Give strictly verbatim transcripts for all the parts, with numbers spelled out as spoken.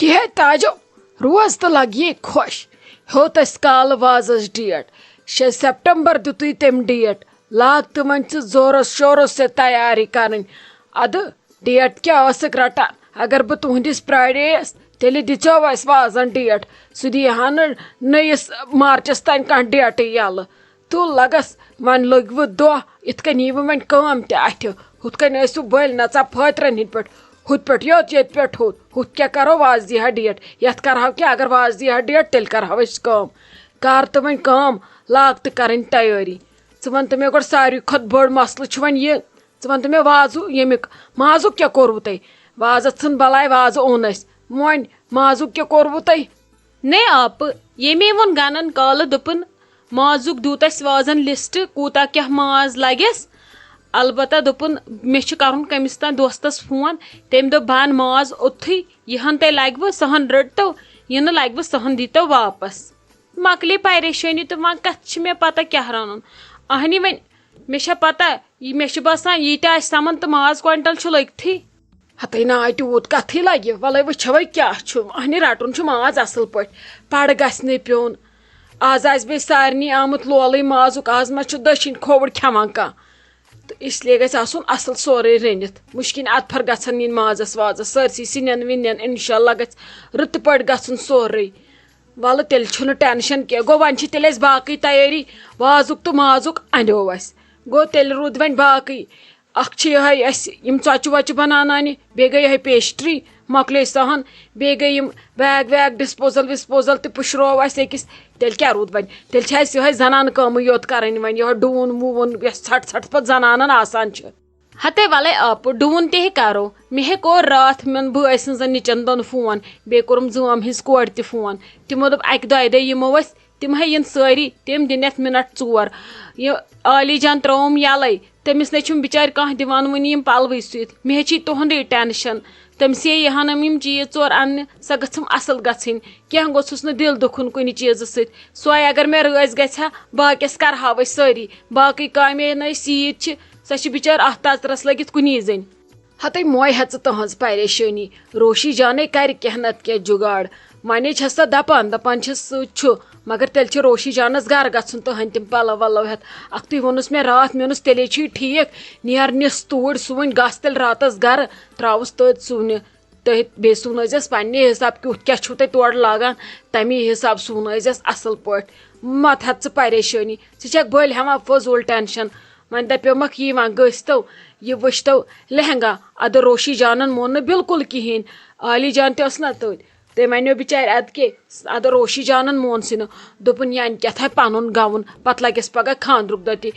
کِہے تاجو، روز تہٕ لگہِ خۄش۔ ہیوٚت اَسہِ کالہٕ وازس ڈیٹ، شےٚ سپٹمبر دیُتُے تٔمۍ ڈیٹ۔ لاگ تہٕ وۄنۍ ژٕ زورس شورس سۭتۍ تیٲری کرٕنۍ۔ ادٕ ڈیٹ کیٛاہ ٲسٕکھ رٹان؟ اگر بہٕ تُہنٛدِس پرٛارییَس، تیٚلہِ دِژیو اَسہِ وازن ڈیٹ۔ سُہ دِیہِ ہا نہٕ نٔیِس مارچس تام کانٛہہ ڈیٹٕے یَلہٕ۔ تُل لَگَس، وۄنۍ لٔگۍ وٕ دۄہ، یِتھ کٔنۍ یی وٕ وۄنۍ کٲم تہِ اَتھِ۔ ہُتھ کٔنۍ ٲسِو بٔلۍ نَژان پھٲترَن ہِنٛدۍ پٲٹھۍ، ہُتھ پٮ۪ٹھ یوٚت، ییٚتہِ پٮ۪ٹھ ہُتھ۔ ہُتھ کیٛاہ کَرو، وازٕ دی ہا ڈیٹ۔ یَتھ کَرہاو کیٛاہ، اگر وازٕ دی ہا ڈیٹ، تیٚلہِ کَرہاو أسۍ کٲم۔ کَر تہٕ وۄنۍ کٲم، لاگ تہٕ کَرٕنۍ تیٲری۔ ژٕ وَن تہٕ مےٚ گۄڈٕ، ساروی کھۄتہٕ بٔڑ مسلہٕ چھُ وۄنۍ یہِ، ژٕ وَن تہٕ مےٚ، وازٕ ییٚمیُک، مازُک کیٛاہ کوٚروٕ تۄہہِ؟ وازَس ژھٕن بَلاے، وازٕ اوٚن اَسہِ۔ وۄنۍ مازُک کیٛاہ کوٚروٕ تۄہہِ؟ نے آپہٕ، ییٚمے ووٚن گَنَن کالہٕ، دوٚپُن، مازُک دیُت اَسہِ وازَن لِسٹ، کوٗتاہ کیٛاہ ماز لَگٮ۪س۔ البتہ دوٚپُن، مےٚ چھُ کَرُن کٔمِس تام دوستَس فون، تٔمۍ دوٚپ، بہٕ اَنہٕ ماز اوٚتتھٕے، یہِ ہَن تۄہہِ لَگوٕ، سۄ ہَن رٔٹتو، یہِ نہٕ لَگوٕ، سۄ ہَن دیٖتو واپَس۔ مۄکلے پریشٲنی تہٕ وۄنۍ کَتھ چھِ مےٚ پَتہ کیٛاہ رَنُن؟ اَہنی وۄنۍ، مےٚ چھےٚ پَتہ، یہِ، مےٚ چھِ باسان، ییٖتیٛاہ اَسہِ سَمَن تہٕ ماز کویِنٹَل چھُ لٔگتھٕے۔ ہتے نا، تیوٗت کَتھٕے لَگہِ۔ وَلَے وٕچھَوَے کیٛاہ چھُ۔ اَہنہِ رَٹُن چھُ ماز اَصٕل پٲٹھۍ۔ پَڑ گژھِ نہٕ پیوٚن۔ آز آسہِ بیٚیہِ سارنٕے آمُت لولٕے مازُک، آز ما چھُ دٔچھِنۍ کھووُر کھٮ۪وان کانٛہہ۔ تہٕ اس لیے گژھِ آسُن اَصٕل سورُے رٔنِتھ۔ مُشکِنۍ اَدفَر گژھن نِنۍ مازَس وازَس، سٲرسٕے سِنٮ۪ن وِنٮ۪ن۔ اِنشاء اللہ گژھِ رٕتہٕ پٲٹھۍ گژھُن سورُے۔ وَلہٕ تیٚلہِ چھُنہٕ ٹٮ۪نشَن کینٛہہ۔ گوٚو وۄنۍ چھِ تیٚلہِ اَسہِ باقٕے تیٲری۔ وازُک تہٕ مازُک اَنیو اَسہِ۔ گوٚو تیٚلہِ روٗد وۄنۍ باقٕے۔ اَکھ چھِ یِہوٚے اَسہِ یِم ژۄچہِ وۄچہِ بَناوناونہِ، بیٚیہِ گٔے یِہوٚے پیسٹری، مۄکلے سۄ ہَن، بیٚیہِ گٔے یِم بیگ ویگ، ڈِسپوزَل وِسپوزَل تہِ پُشروو اَسہِ أکِس۔ تیٚلہِ کیٛاہ روٗد وۄنۍ؟ تیٚلہِ چھِ اَسہِ یِہوٚے زَنانہٕ کٲمٕے یوت کَرٕنۍ وۄنۍ، یِہوٚے ڈوٗن ووٗن یۄس ژھَٹھ ژھَٹھ پَتہٕ زَنانَن آسان چھِ۔ ہتے وَلَے آپہٕ، ڈوٗن تہِ ہے کَرو۔ مےٚ ہے کوٚر راتھ میون بٲے سٕنٛزَن نِچَن دۄن فون، بیٚیہِ کوٚرُم زٲم ہِنٛز کورِ تہِ فون۔ تِمو دوٚپ، اَکہِ دۄیہِ دۄہہِ یِمو أسۍ، تِم ہے یِن سٲری، تِم دِن یَتھ مِنَٹ ژور۔ یہِ عالی جان ترٛووُم یَلَے، تٔمِس نے چھُنہٕ بِچارِ کانٛہہ دِوان وٕنہِ یِم پَلوٕے سُوِتھ۔ مےٚ ہے چھی تُہُنٛدُے ٹٮ۪نشَن۔ تٔمِس ہے یِہَنَم یِم چیٖز ژور اَننہِ، سۄ گٔژھٕم اَصٕل گژھٕنۍ۔ کینٛہہ گوٚژھُس نہٕ دِل دُکھُن کُنہِ چیٖزٕ سۭتۍ۔ سۄے اگر مےٚ رٲضۍ گژھِ ہا، باقیَس کَرٕہاو أسۍ سٲری۔ باقٕے کامے نہٕ أسۍ ییٖتۍ چھِ، سۄ چھِ بِچٲر اَتھ تَژرَس لٔگِتھ کُنی زٔنۍ۔ ہتے موے ہا ژٕ تٕہٕنٛز پریشٲنی، روشی جانٕے کَرِ کینٛہہ نَتہٕ کینٛہہ جُگاڑ۔ وَنے چھَس سۄ دَپان، دَپان چھَس سُہ چھُ، مگر تیٚلہِ چھِ روشی جانَس گَرٕ گژھُن تٕہَنٛدۍ تِم پَلَو وَلَو ہٮ۪تھ۔ اَکھتُے ووٚنُس مےٚ راتھ، مےٚ ووٚنُس، تیٚلے چھُے ٹھیٖک، نیر نِس توٗرۍ سُوٕنۍ، گژھ تیٚلہِ راتَس گَرٕ، ترٛاوُس تٔتۍ سُونہِ۔ تُہۍ بیٚیہِ سُونٲیزٮ۪س پننہِ حساب کیُتھ کیٛاہ چھُو تُہۍ تورٕ لاگان، تَمی حساب سُونٲیزٮ۪س اَصٕل پٲٹھۍ۔ مَتہٕ ہَتھ ژٕ پریشٲنی، ژٕ چھَکھ بٔلۍ ہٮ۪وان فضوٗل ٹٮ۪نشَن۔ وۄنۍ دَپیومَکھ یی وۄنۍ گٔژھۍ تو، یہِ وٕچھ تو لہنگا۔ اَدٕ روشی جانَن مون نہٕ بالکل کِہیٖنۍ۔ عالی جان تہِ ٲس نہ تٔتھۍ۔ تٔمۍ وَنیو بِچارِ اَدٕ کے، اَدٕ روشی جانَن مون سٕے نہٕ۔ دوٚپُن یہِ اَنہِ کیٛاہ تھاے پَنُن گَوُن، پَتہٕ لَگٮ۪س پَگاہ خانٛدرُک دۄہ تہِ۔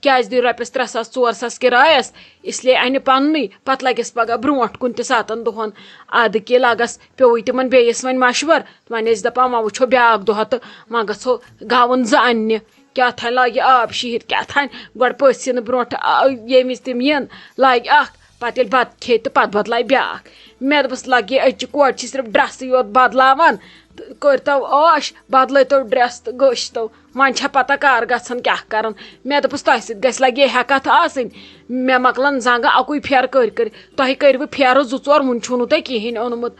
کیٛازِ دِیِو رۄپیَس ترٛےٚ ساس ژور ساس کِرایَس؟ اس لیے اَنہِ پَننُے، پَتہٕ لَگٮ۪س پَگاہ برونٛٹھ کُنہِ تہِ ساتَن دۄہَن۔ اَدٕ کے لَگَس پیوٚوُے تِمَن بیٚیِس وۄنۍ مَشوَر۔ وۄنۍ ٲسۍ دَپان وۄنۍ وٕچھو بیٛاکھ دۄہ تہٕ وۄنۍ گژھو گاوُن زٕ اَننہِ۔ کیٛاہ تھانۍ لاگہِ آب شیٖہِتھ، کیٛاہ تھانۍ گۄڈٕ پٔژھۍ یِنہٕ برونٛٹھ، آ، ییٚمہِ وِزِ تِم یِن، لاگہِ اَکھ، پَتہٕ ییٚلہِ بَتہٕ کھیٚیہِ تہٕ پَتہٕ بَدلایہِ بیٛاکھ۔ مےٚ دوٚپُس، لَگہِ اَچہِ کورِ چھِ صرف ڈرٛسٕے یوت بَدلاوان، تہٕ کٔرۍتو عٲش، بَدلٲیتو ڈرٛس تہٕ گٔژھۍتو۔ وۄنۍ چھےٚ پَتہ کَر گژھن کیٛاہ کَرن۔ مےٚ دوٚپُس، تۄہہِ سۭتۍ گژھِ لَگہِ ہے ہٮ۪کَتھ آسٕنۍ۔ مےٚ مۄکلَن زنٛگہٕ اَکُے پھیرٕ کٔرۍ کٔرۍ۔ تۄہہِ کٔرِوٕ پھیرٕ زٕ ژور، وُنہِ چھُو نہٕ تۄہہِ کِہیٖنۍ اوٚنمُت۔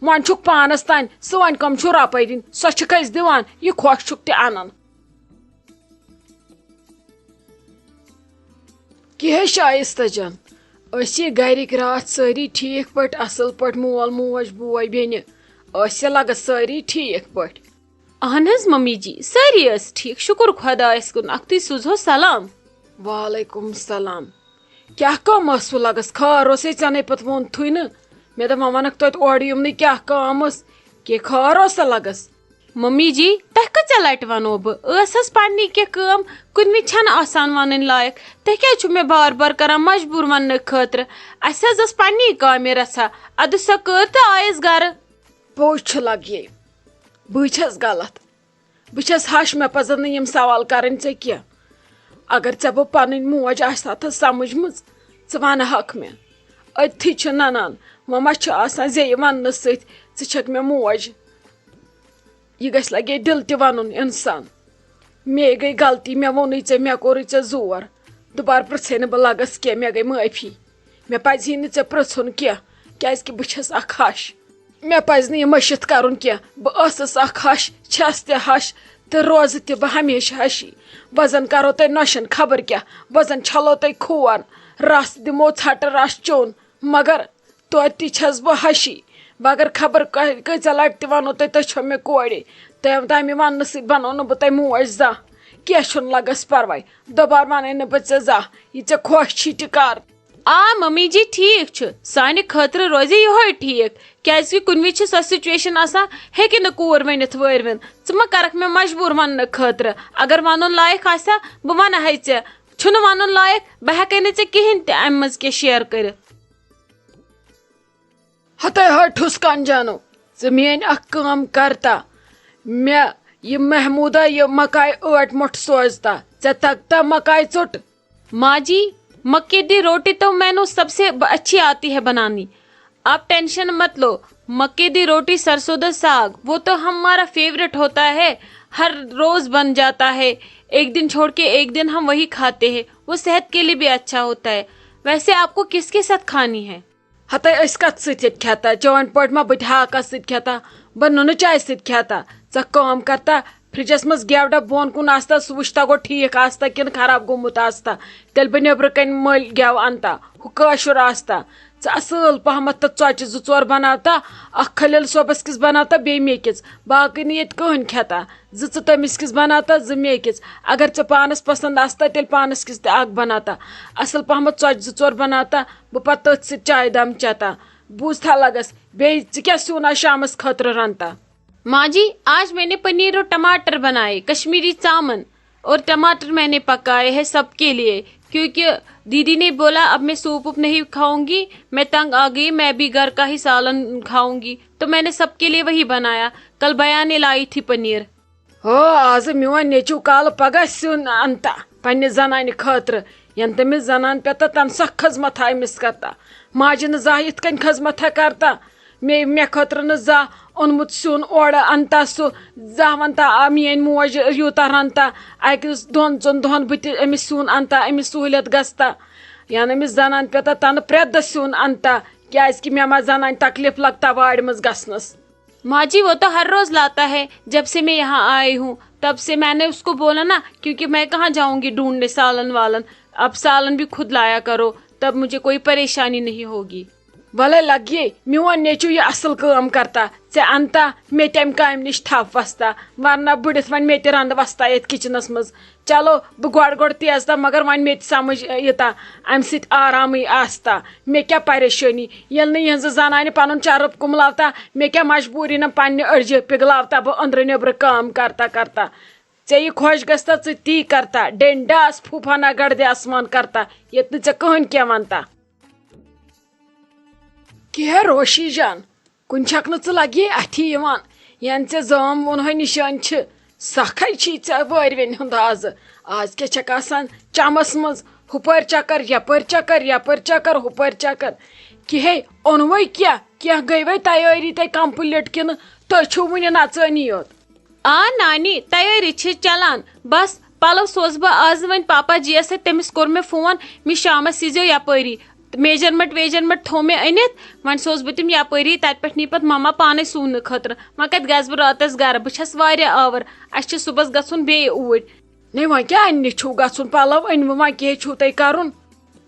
وۄنۍ چھُکھ پانَس تام، سُہ وۄنۍ کَم چھُو رۄپَے دِنۍ، سۄ چھِکھ أسۍ دِوان، یہِ خۄش چھُکھ تہِ اَنان۔ کیٛاہ شایستہ جان، ٲسی گرِکۍ راتھ سٲری ٹھیٖک پٲٹھۍ، اَصٕل پٲٹھۍ، مول موج بوے بیٚنہِ، ٲسیا لَگس سٲری ٹھیٖک پٲٹھۍ؟ اہن حظ ممی جی، سٲری ٲسۍ ٹھیٖک، شُکُر خۄدایَس کُن۔ اَکھتُے سوٗزہو سلام۔ وعلیکم السلام۔ کیٛاہ کٲم ٲسوٕ لَگس؟ خٲر اوسے، ژےٚ نَے پَتہٕ ووٚنتھٕے نہٕ۔ مےٚ دوٚپ، وۄنۍ وَنَکھ توتہِ اورٕ یِمنٕے، کیٛاہ کٲم ٲس؟ کیٛاہ خٲر اوسا لَگس؟ ممی جی، تۄہہِ کۭژاہ لَٹہِ وَنو بہٕ؟ ٲس حظ پنٛنی کینٛہہ کٲم، کُنہِ وِزِ چھَنہٕ آسان وَنٕنۍ لایق۔ تُہۍ کیٛازِ چھِو مےٚ بار بار کَران مجبوٗر وَننہٕ خٲطرٕ؟ اَسہِ حظ ٲس پنٛنی کامہِ رَژھا، اَدٕ سۄ کٔر تہٕ آیَس گَرٕ۔ پوٚز چھُ لَگہِ، بٕے چھَس غلط۔ بہٕ چھَس ہَش، مےٚ پَزَن نہٕ یِم سوال کَرٕنۍ ژےٚ کینٛہہ۔ اگر ژےٚ بہٕ پَنٕنۍ موج آسہِ ہا تہٕ سَمٕجھمٕژ، ژٕ وَنہٕ ہَکھ مےٚ۔ أتھی چھُ نَنان، وۄنۍ ما چھُ آسان زیٚیہِ وَننہٕ سۭتۍ ژٕ چھَکھ مےٚ موج؟ یہِ گژھِ لَگے دِل تہِ وَنُن اِنسان۔ مے گٔے غلطی، مےٚ ووٚنُے ژےٚ، مےٚ کوٚرُے ژےٚ زور۔ دُبارٕ پِرٛژھے نہٕ بہٕ لَگَس کینٛہہ، مےٚ گٔے معٲفی۔ مےٚ پَزِ ہے نہٕ ژےٚ پِرٛژھُن کینٛہہ، کیٛازِکہِ بہٕ چھَس اَکھ ہَش۔ مےٚ پزِ نہٕ یہِ مٔشِتھ کرُن کینٛہہ۔ بہٕ ٲسٕس اکھ ہش، چھَس تہِ ہش، تہٕ روزٕ تہِ بہٕ ہمیشہٕ ہشی۔ بہٕ زن کرو تۄہہِ نۄشن خبر کیٛاہ، بہٕ زن چھلو تۄہہِ کھوٗر، رس دِمو ژھٹہٕ رس چوٚن، مگر توتہِ تہِ چھَس بہٕ ہشی۔ مگر خبر کہ-، کۭژاہ لٹہِ تہِ ونو تۄہہِ، تُہۍ چھو مےٚ کورِ۔ تۄہہِ، تمہِ وننہٕ سۭتۍ بنو نہٕ بہٕ تۄہہِ موج زانٛہہ۔ کینٛہہ چھُنہٕ، لگس پرواے، دوبارٕ ونَے نہٕ بہٕ ژےٚ زانٛہہ۔ یہِ ژےٚ خۄش چھی تہِ کر۔ آ ممی جی، ٹھیک چھُ، سانہِ خٲطرٕ روزِ یِہوے ٹھیک، کیازِ کہِ کُنہِ وِزِ چھِ سۄ سچویشن آسان، ہیٚکہِ نہٕ کوٗر ؤنِتھ وٲرۍ وِن۔ ژٕ مہ کرکھ مےٚ مجبوٗر وننہٕ خٲطرٕ، اگر ونُن لایق آسہِ ہا، بہٕ ونہٕ ہے ژےٚ۔ چھُنہٕ ونُن لایق، بہٕ ہیٚکے نہٕ ژےٚ کِہینۍ تہِ امہِ منٛز کینٛہہ شیئر کٔرِتھ۔ ہتے ہے ٹھُس کن جانو، ژٕ میٲنۍ اکھ کٲم کرتا، مےٚ یہِ محموٗدا یہِ مکاے ٲٹۍ مۄٹھ سوزتا، ژےٚ تگتا مکاے ژوٚٹ؟ माँ जी, मक्के दी रोटी तो मैंने सबसे ब-, अच्छी आती है बनानी। आप टेंशन मत लो। मक्के दी रोटी सरसों दा साग, वो तो हमारा फेवरेट होता है, हर रोज बन जाता है। एक दिन छोड़ के एक दिन हम वही खाते हैं, वो सेहत के लिए भी अच्छा होता है। वैसे आपको किसके साथ खानी है? ہتے أسۍ کتھ سۭتۍ ییٚتہِ کھٮ۪تا؟ چٲنۍ پٲٹھۍ ما بہٕ تہِ ہاکس سۭتۍ کھٮ۪تا؟ بہٕ نُنہٕ چایہِ سۭتۍ کھٮ۪تا؟ ژٕ کٲم کرتا، فرجس منٛز گٮ۪و ڈبہٕ بۄن کُن آستا، سُہ وٕچھتا گۄڈٕ ٹھیٖک آستا کِنہٕ خراب گوٚمُت آستا، تیٚلہِ بہٕ نیٚبرٕ کنہِ مٔلۍ گٮ۪و انتا، ہُہ کٲشُر آستا۔ ژٕ اصٕل پہمتھ تہٕ ژۄچہِ زٕ ژور بناوتا، اکھ خلیل صٲبس کِس بناوتا، بیٚیہِ مےٚ کِژ، باقٕے نہٕ ییٚتہِ کٕہٕنۍ کھٮ۪تا۔ زٕ ژٕ تٔمِس کِژ بناوتا، زٕ مےٚ کِژ۔ اگر ژےٚ پانس پسند آستا، تیٚلہِ پانس کِژ تہِ اکھ بناوتا۔ اصٕل پہمتھ ژۄچہِ زٕ ژور بناوتا، بہٕ پتہٕ تٔتھۍ سۭتۍ چایہِ دام چیتا۔ بوٗزتھا لگس، بیٚیہِ ژٕ کیٛاہ سیُن آز شامس خٲطرٕ رنتا؟ माँ जी, आज मैंने पनीर और टमाटर बनाए, कश्मीरी चामन और टमाटर मैंने पकाए हैं सबके लिए, क्योंकि दीदी ने बोला अब मैं सूप वूप नहीं खाऊंगी, मैं तंग आ गई, मैं भी घर का ही सालन खाऊंगी। तो मैंने सबके लिए वही बनाया। कल भैया ने लाई थी पनीर। ہو، آز میون نیٚچو کالہٕ پگاہ سیُن انتا پننہِ زنانہِ خٲطرٕ، ین تٔمِس زنان پیٚتہ تن سۄ خدمت ہا أمِس کرتا۔ ماجہِ نہٕ زانٛہہ یِتھ کٔنۍ خدمت ہا کرتا۔ مےٚ، مےٚ خٲطرٕ نہٕ زانٛہہ اوٚنمُت سیُن اورٕ انتا سُہ، زانٛہہ ونتا، آ، میٲنۍ موج یوٗتاہ رنتا، اکہِ دۄن ژۄن دۄہن بہٕ تہِ أمِس سیُن انتا، أمِس سہوٗلیت گژھتا۔ ین أمِس زنان پیٚتہ تنہٕ پرٛٮ۪تھ دۄہ سیُن انتا، کیازِ کہِ مےٚ ما زنانہِ تکلیف لگتا وارِ منٛز گژھنس۔ माँ जी, वो तो हर रोज लाता है, जब से मैं यहाँ आई हूँ, तब से मैंने उसको बोला ना, क्योंकि मैं कहाँ जाऊंगी ढूंढने सालन वालन, अब सालन भी खुद लाया करो, तब मुझे कोई परेशानी नहीं होगी। ولے لگیے، میون نیٚچو یہِ اصل کٲم کرتا، ژےٚ انتا مےٚ تہِ امہِ کامہِ نِش تھپھ وستا، ورنہ بٕڑِتھ وۄنۍ مےٚ تہِ رنٛد وستا یتھ کچنس منٛز۔ چلو، بہٕ گۄڈٕ گۄڈٕ تیز تام، مگر وۄنۍ مےٚ تہِ سمجھ یہِ تا، امہِ سۭتۍ آرامٕے آستا۔ مےٚ کیٛاہ پریشٲنی، ییٚلہِ نہٕ یِہنٛزٕ زنانہِ پنُن چرٕب کُملاوتا، مےٚ کیٛاہ مجبوٗری نہٕ پننہِ أڈجہِ پِگلاوتا بہٕ أنٛدرٕ نیٚبرٕ کٲم کرتا کرتا۔ ژےٚ یہِ خۄش گژھتا، ژٕ تی کرتا، ڈینڈاس پھوٗفانہ گردِ آسمان کرتا، ییٚتہِ نہٕ ژےٚ کٕہٕنۍ کینٛہہ ونتا۔ کیٛاہ روشی جان، کُنہِ چھکھ نہٕ ژٕ لگی اتھی یِوان، ین ژےٚ زٲم ووٚنہے نِشٲنۍ چھِ، سکھے چھی ژےٚ وٲرۍ وٮ۪نہِ ہُنٛد آزٕ۔ آز کیٛاہ چھکھ آسان چمس منٛز، ہُپٲرۍ چکر، یپٲرۍ چکر، یپٲرۍ چکر، ہُپٲرۍ چکر۔ کِہے اوٚنوَے کیٛاہ؟ کینٛہہ گٔے وَے تیٲری تۄہہِ complete کِنہٕ تُہۍ چھِو وُنہِ نژٲنی یوت؟ آ نانی، تیٲری چھِ چلان۔ بس پلو سوزٕ بہٕ آز وۄنۍ پاپا جی یس سۭتۍ، تٔمِس کوٚر مےٚ فون، مےٚ شامس ییٖزیو یپٲری۔ میجرمنٹ ویجرمنٹ تھوٚو مےٚ أنِتھ، وۄنۍ سوزٕ بہٕ تِم یپٲری، تتہِ پٮ۪ٹھ نی پتہٕ مما پانے سُونہٕ خٲطرٕ۔ وۄنۍ کتہِ گژھٕ بہٕ راتس گرٕ؟ بہٕ چھس واریاہ آور، اسہِ چھُ صُبحس گژھُن بیٚیہِ اوٗرۍ۔ نے وۄنۍ کیٛاہ اننہِ چھُو گژھُن؟ پلو أنوٕ، وۄنۍ کیٛاہ چھُو تۄہہِ کرُن؟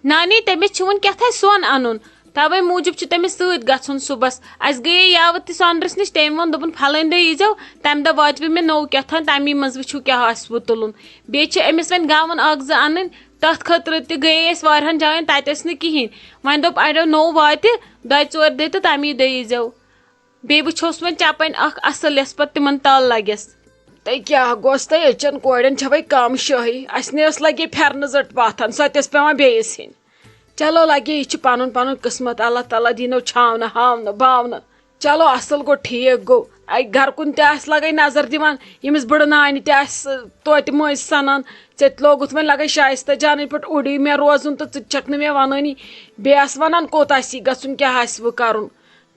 نانی، تٔمِس چھُ وُنہِ کیٛاہ تھایہِ سۄن اَنُن، تَوَے موٗجوٗب چھُ تٔمِس سۭتۍ گژھُن صُبحَس۔ اَسہِ گٔیے یاوٕ تہِ سۄنرَس نِش، تٔمۍ ووٚن، دوٚپُن، "فلٲنۍ دۄہ ییٖزیو، تَمہِ دۄہ واتہِ مےٚ نوٚو کیٛاہ تھام، تَمی منٛز وٕچھِو کیٛاہ آسہِ وۄنۍ تُلُن۔" بیٚیہِ چھِ أمِس وۄنۍ گاوَن اَکھ زٕ اَنٕنۍ، تَتھ خٲطرٕ تہِ گٔیے أسۍ واریاہَن جایَن، تَتہِ ٲسۍ نہٕ کِہیٖنۍ۔ وۄنۍ دوٚپ اَڑیو، "نوٚو واتہِ دۄیہِ ژورِ دۄہہِ تہٕ تَمی دۄہ ییٖزیو۔" بیٚیہِ وٕچھوس وۄنۍ چپنۍ اکھ اصل یۄس پتہٕ تِمن تل لگٮ۪س۔ تۄہہِ کیٛاہ گوٚژھ تۄہہِ أزچٮ۪ن کورٮ۪ن چھوے کم شٲہی؟ اسہِ نے ٲس لگے پھرنہٕ زٔٹ پاتھن، سۄ تہِ ٲس پٮ۪وان بیٚیِس ہیٚنۍ۔ چلو لگے، یہِ چھُ پنُن پنُن قٕسمت، اللہ تعالیٰ دینو چھاونہٕ ہاونہٕ باونہٕ۔ چلو اصل گوٚو، ٹھیٖک گوٚو۔ اے گرٕ کُن تہِ آسہِ لگے نظر دِوان، ییٚمِس بٕڑٕ نانہِ تہِ آسہِ توتہِ مٔنٛزۍ سنان۔ ژےٚ تہِ لوگُتھ وۄنۍ لگے شایستہ جانٕنۍ پٲٹھۍ اوٗرُے مےٚ روزُن تہٕ ژٕ تہِ چھکھ نہٕ مےٚ ونٲنی۔ بیٚیہِ آسہٕ ونان کوٚت آسہِ یہِ گژھُن، کیٛاہ آسہِ وۄنۍ کرُن۔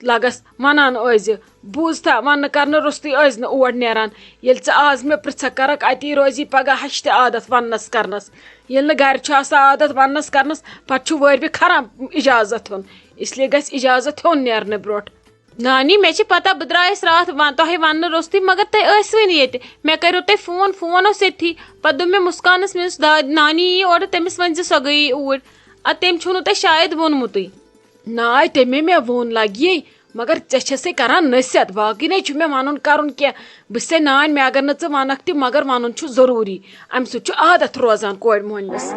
لگس ونان ٲسۍ زِ، بوٗزتھا، وننہٕ کرنہٕ روٚستُے ٲسۍ زِ نہٕ اور نیران۔ ییٚلہِ ژٕ آز مےٚ پرژھکھ کرکھ، اتی روزی پگاہ ہشتہِ عادت وننس کرنس۔ ییٚلہِ نہٕ گرِ چھُ آسان عادت وننس کرنس، پتہٕ چھُ وٲرۍوِ خراب اجازت ہیوٚن۔ اس لیے گژھِ اجازت ہیوٚن نیرنہٕ برونٹھ۔ نانی، مےٚ چھِ پتہ، بہٕ درٛایَس راتھ ون-، تۄہہِ وننہٕ روٚستُے، مگر تُہۍ ٲسوٕے نہٕ ییٚتہِ۔ مےٚ کریو تۄہہِ فون، فون اوس ییٚتھی۔ پتہٕ دوٚپ مےٚ مُسکانس، مےٚ یُس دا-، نانی یی اورٕ، تٔمِس ؤنۍ زِ سۄ گٔیے اوٗرۍ۔ ادٕ تٔمۍ چھُو نہٕ تۄہہِ شاید ووٚنمُتٕے۔ ناے، تٔمۍ مےٚ ووٚن لگی، مگر ژےٚ چھَسے کران نصیحت، باقٕے نے چھُ مےٚ ونُن کرُن کینٛہہ۔ بہٕ چھسے نانۍ، مےٚ اگر نہٕ ژٕ ونکھ تہِ، مگر ونُن چھُ ضروٗری۔ امہِ سۭتۍ چھُ عادت روزان کورِ مۄہنوِس۔